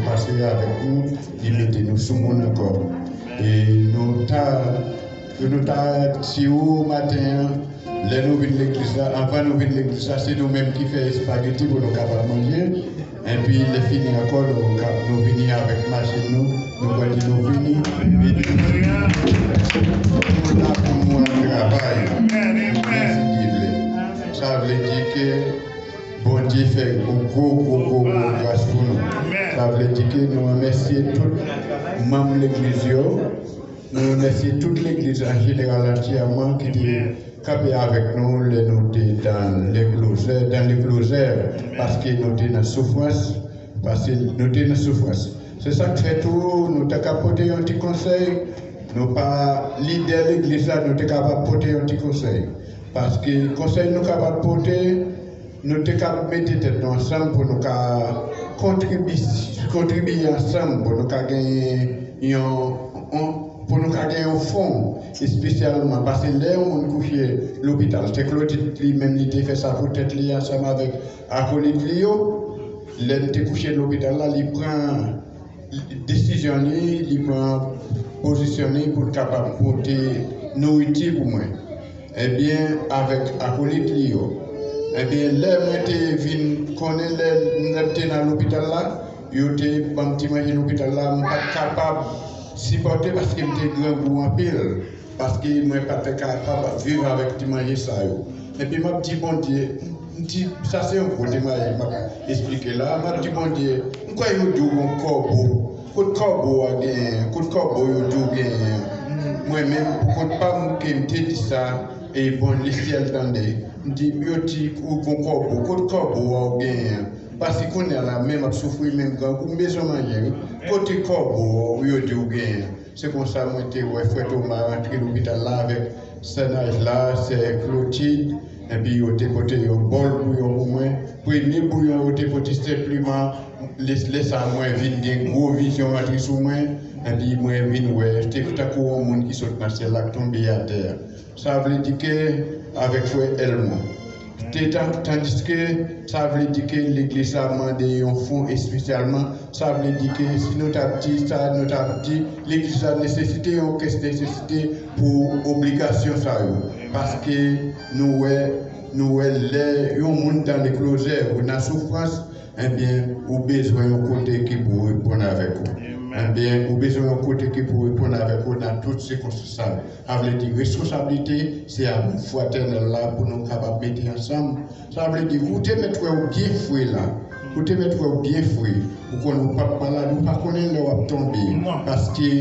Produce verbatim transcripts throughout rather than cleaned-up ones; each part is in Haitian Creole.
pase avèk nou, li mete nou sou moun ankò. E nou ta, nou ta, si ou maten an, lè nou vin legliz la, anvan nou vin legliz la, se nou menm ki fè espageti pou nou kapab manje. Epi lè fini ankò, nou ka, nou vini avèk machin nou, nou pral di nou vini, vini nou la pou nou al travay. Mèsi Dye vle. Sa vle di ke Bondye fè yon gwo, gwo, gwo, gwo gras pou nou. Sa vle di ke nou remèsye tout manm legliz yo. Nou remèsye tout legliz an jeneral antyèman ki te kanpe avèk nou lè nou te dans le closet, dans le closet, paske nou te nan soufrans, paske nou te nan soufrans. Se sa k fè tou, nou ta ka pote yon ti konsèy, nou pa lidè legliz la, nou te kapab pote yon ti konsèy. Paske konsèy nou kapab pote, nou te ka mete tèt nou ansanm pou nou ka kontribi-, kontribye ansanm pou nou ka genyen yon, yon, pou nou ka gen yon fon espesyalman, paske lè yon moun kouche lopital, se Claudite li menm li te fè sa pou tèt li ansanm avèk akolit li yo. Lè l te kouche lopital la, li pran desizyon li, li pran pozisyon li pou l kapab pote nouriti pou mwen. Ebyen, avèk akolit li yo. Ebyen, lè mwen te vin konnen, lè, lè m te nan lopital la, yo te ban m ti manje lopital la, m pa t kapab sipòte paske m te grangou anpil, paske mwen pa t kapab viv avèk ti manje sa yo. Epi m ap di Bondye, m di, sa se yon gwo temwayaj m ap esplike la, m ap di Bondye, m kwè yo di w gon kòbo. Kot kòbo a genyen? Kot kòbo yo di w genyen? Mwen menm, pou kont pa m ke m te di sa, e bon, lesyèl tande. M di, yo di ou gon kòbo. Kot kòbo a w genyen? Paske kounye a la, men m ap soufri, men m grangou, m bezwen manje, wi. Kote kòbo yo di w genyen? Se konsa mwen te wè frè Toma rantre lopital la avèk sè Najla, sè Clotilde, epi yo te pote yon bòl bouyon pou mwen. Premye bouyon yo te pote senpleman, lè, lè sa a mwen vin gen gwo vizyon rantre sou mwen, epi mwen vin wè, te tankou yon moun ki sot nan syèl la k tonbe atè a. Sa vle di ke, avèk frè Elmo, te tan-, tandiske sa vle di ke legliz la mande yon fon espesyalman, sa vle di ke si nou t ap di sa, nou t ap di legliz la nesesite yon kès nesesite pou obligasyon sa yo. Paske nou wè, nou wè lè yon moun dans le closet ou nan soufrans, ebyen, ou bezwen yon kote ki pou reponn avèk ou. Ebyen, ou bezwen yon kote ki pou reponn avèk ou nan tout sikonstans sa yo. Sa vle di responsablite, se amou fratènèl la pou nou kapab mete ansanm. Sa vle di ou te mèt wè ou byen fre la. Ou te mèt wè ou byen fre. Ou konn ou p ap malad, ou pa konnen lè w ap tonbe. Paske,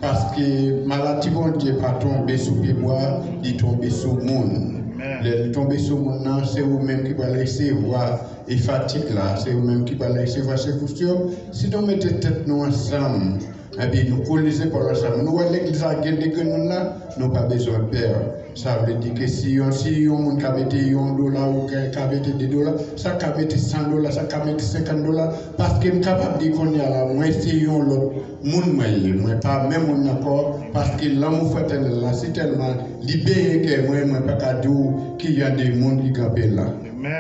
paske maladi Bondye pa tonbe sou pyebwa, li tonbe sou moun. Lè li tonbe sou moun nan, se ou menm ki pral resevwa e fatig la, se ou menm ki pral resevwa sekous yo. Si nou mete tèt nou ansanm, epi nou kole zepòl ansanm, nou wè legliz la gen de grenn la, nou pa bezwen pè. Sa vle di ke si yon, si yon moun ka mete yon dola ou ka, ka mete de dola, sa ka mete san dola, sa ka mete senkant dola, paske m kapab di kounye a la, mwen se yon lòt moun mwen ye. Mwen pa menm moun ankò, paske lanmou fratènèl la si tèlman li benyen kè mwen, mwen pa ka di w ki jan de moun ki kanpe la.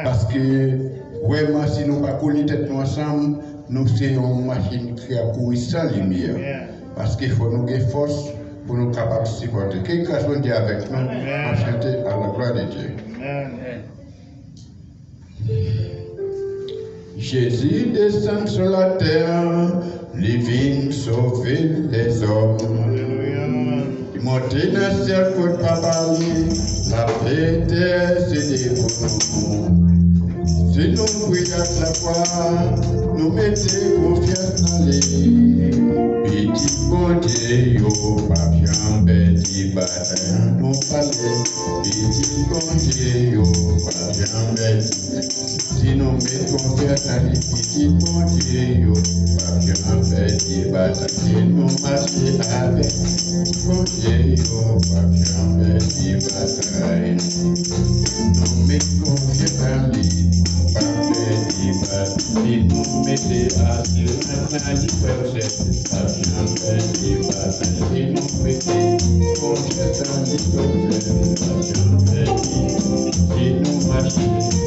Paske vrèman, si nou pa kole tèt nou ansanm, nou se yon machin ki ap kouri san limyè. Paske fò nou gen fòs pou nou kapab sipòte. Ke gras Bondye avèk nou. An chante à la gloire de Dieu. Jezi desann sou latè, li vin sove lèzòm. Li monte nan syèl kot Papa li, l ap entèsede pou nou. Si nou priye ak lafwa, nou mete konfyans nan li. Pitit Bondye yo p ap janm pèdi batay. Nou pale, pitit Bondye yo p ap janm pèdi. Si nou met konfyans nan li, pitit Bondye yo p ap janm pèdi batay. Si nou mache avèk Bondye yo p ap janm pèdi batay. Nou met konfyans nan li, nou p ap pèdi batay. Si nou mete asirans nan li, frè, sè, p ap janm pèdi batay. Si nou mete konfyans nan li, frè, sè, p ap janm pèdi. Si nou mache